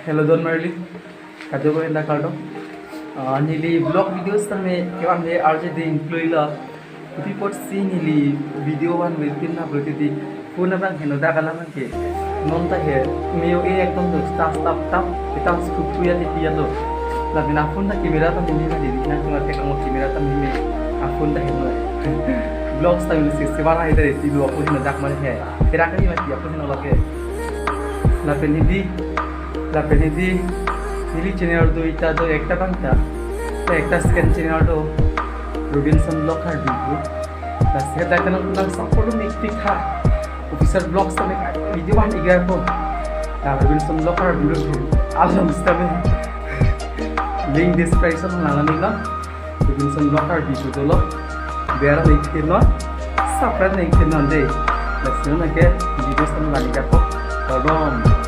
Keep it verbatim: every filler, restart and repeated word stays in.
Hello, don marli. Kado ko enda kardom. Ah, neli vlog videos tame kevan he arje de include la. Ipi apotsi neli video van within na berarti di phone abang heno dak alam ke. Non ta he meo e ekdom do tas tap tap, tas kuku ya ti ya do. Lapen a phone ta camera ta neli na di na cuma tek ang camera ta neli a phone ta heno. Vlogs ta neli si si bara ida di vlog ko heno dak mane he. Kira kali mati a phone heno lake. Lapen hidi, lapen hidi, neli channel do ita do ekta bang ta, ekta second channel do, Robinson Vlog Karbi do. Lasi dak nang nang support lo mik tik ha. Official vlogs tame video van igar ko. Na Robinson Vlog Karbi do. Alam tame link description nang nang lo. Robinson Vlog Karbi do lo. Bera link kir non, subscribe link kir non de. Lasi nang ke videos tame van igar ko. Kardom.